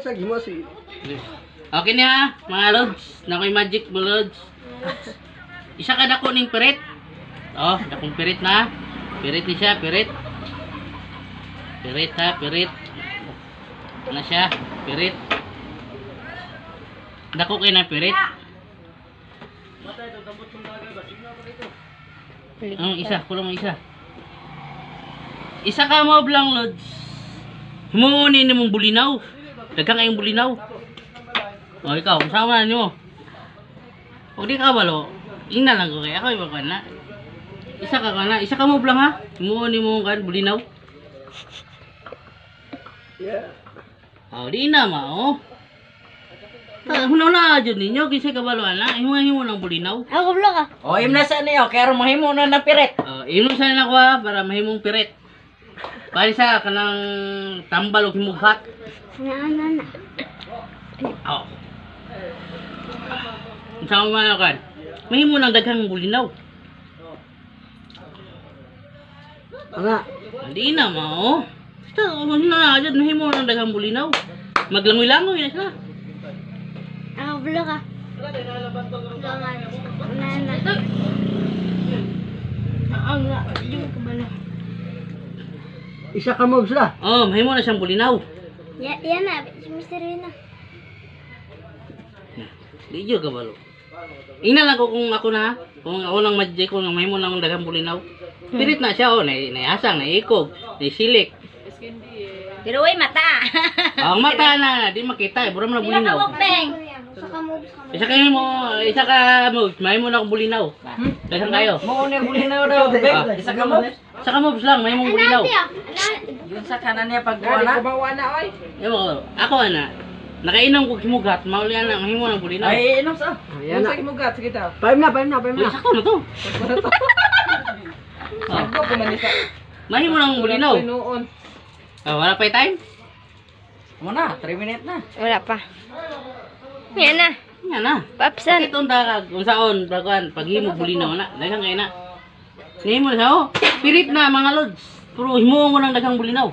Sa gimo si Okay niya, mga lods. Nakoy magic mo, lods. Isa ka dako ning pirit. Oh, dakong pirit na. Pirit ni siya, pirit. Pirit ha, pirit. Ano siya? Pirit. Dako kay na pirit. Ang isa, kulang ang isa. Isa ka mo lang, lods. Himuon ni mong bulinaw. Daghang kayong bulinaw. O ikaw, kasama nyo. O di ka balo, ingna lang ko kay ako iba ka na. Isa ka ka na, isa ka mo lang ha. Himuon ni mong kan bulinaw. Yeah. O di na ma o. Ta hunaw na jud ninyo kinsa ka balo ana, himuon himo ng bulinaw. Ako blok ah. O, im na sa niyo, kaya mahimo na ng pirit. O inom sa nako ha para mahimong pirit. Pari sa kanang tambal og himughat. Na na na. O. Unsa man kan? Mahimo ng daghang bulinaw. Ana. Di na mao. Basta ano na agad mahimo ng daghang bulinaw. Maglangoy-langoy na sila. Ako blok ah. Na na. Ang na, yung kabalo. Isa ka mobs la. Oh, mahimo na siyang bulinaw. Ya, yan na, si Mr. Win na. Di jud kabalo. Ina lang ko kung ako na, kung ako nang magic ko nang mahimo ng daghang bulinaw. Pirit na siya oh, nay nayasang, naikog, silik. Pero way mata. Ang mata na, di makita, eh, bura man na bulinaw. Beng. Sa ka moves ka. Isa kayo mo, isa ka mo, mahimo na akong bulinaw. Daghang kayo. Mo ni bulinaw daw, Beng. Isa ka mo. Isa ka moves lang, mahimong bulinaw. Yun sa kanan niya pagkuha na. Ewan ko, ako ana, nakainom ko himugat, mauli ana, mahimo ng bulinaw. Ay, inom sa. Ayan na. Five na, five na, five Uy, na. sakto na to. Oh. Mahimo ng bulinaw. Oh, wala pa yung time? Mo na, 3 minutes na. Wala pa. Yan na. Yan na. Papsan. Itong tagag, kung saon, baguan, paghimo bulinaw na, daghang kayo na. Nihimo na siya, oh. Pirit na mga lods. Pero himuon ko ng daghang bulinaw.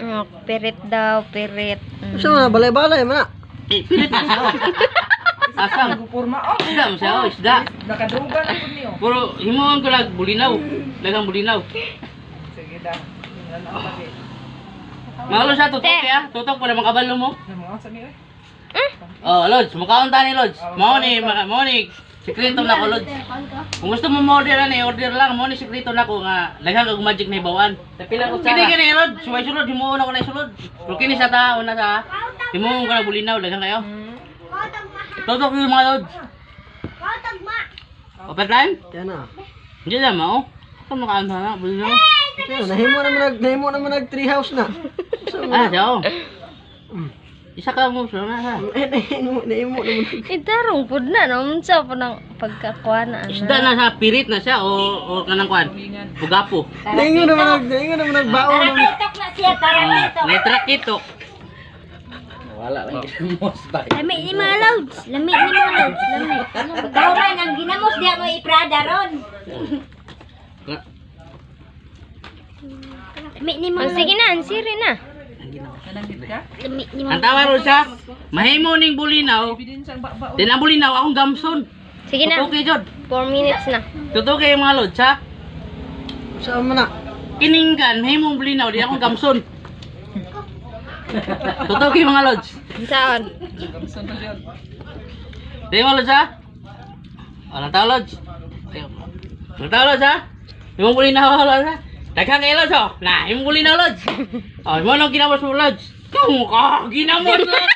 Oh, pirit daw, pirit. Sa mga balay-balay man na. Eh, pirit na siya, oh. Asang. Isda mo siya, oh, isda. Nakaduga na po niyo. Pero himuon ko lang bulinaw. Daghang bulinaw. Sige da. Tingnan ang pagi. Mga lods, ha, tutok ya. Tutok para makabalo mo. Ano sa niyo? Oh, Lods, mukhaon ta ni Lods. Mao ni, mao ni sikreto na ko, Lods. Kung gusto mo mo-order ani, order lang. Mao ni sikreto na ko nga daghang kag magic na hibawan. Pila ko Kini kini Lods, way sulod himuon ako na sulod. Pero kini sa tao na sa himuon ko na bulinaw daghang kayo. Tutok yung mga Lods. Open time? Yan na. Hindi na mao. Ako makaon na bulinaw. Yan, nahimo naman nag tree house na. Sa Ah, mga siya oh. Isa ka mo na ha. Eh, nahimo naman nag Itarong pud na no unsa po nang pagkakuha na ana. Isda na sa pirit na siya o o kanang kuan. Bugapo. Nahimo naman nag baon naman. Tarakitok na siya, tarakitok. Ah, Netrakito. Wala lang ginamos ba. Lami ni mga loads, lami ni mga loads, lami. Pagkahuman ang ginamos diya mo iprada ron. Lami ni mga. Sige na, ansiri na. Lami ni Ang tawa ron siya, mahimo ning bulinaw. Din ang bulinaw akong gamson. Sige na. Tutuki jud. 4 minutes na. Tutuki yung mga lods ha. Sa man na. Kininggan, mahimong bulinaw di akong gamson. Tutuki mga lods. Saan? Di mga lods ha. Walang tao lods. Ayun. Walang tao lods ha. Himong bulinaw lods ha. Daghang kayo lods oh. Na, himong bulinaw lods. Oh, mo nang ginamos mo lods. Kung ka, ginamos lods.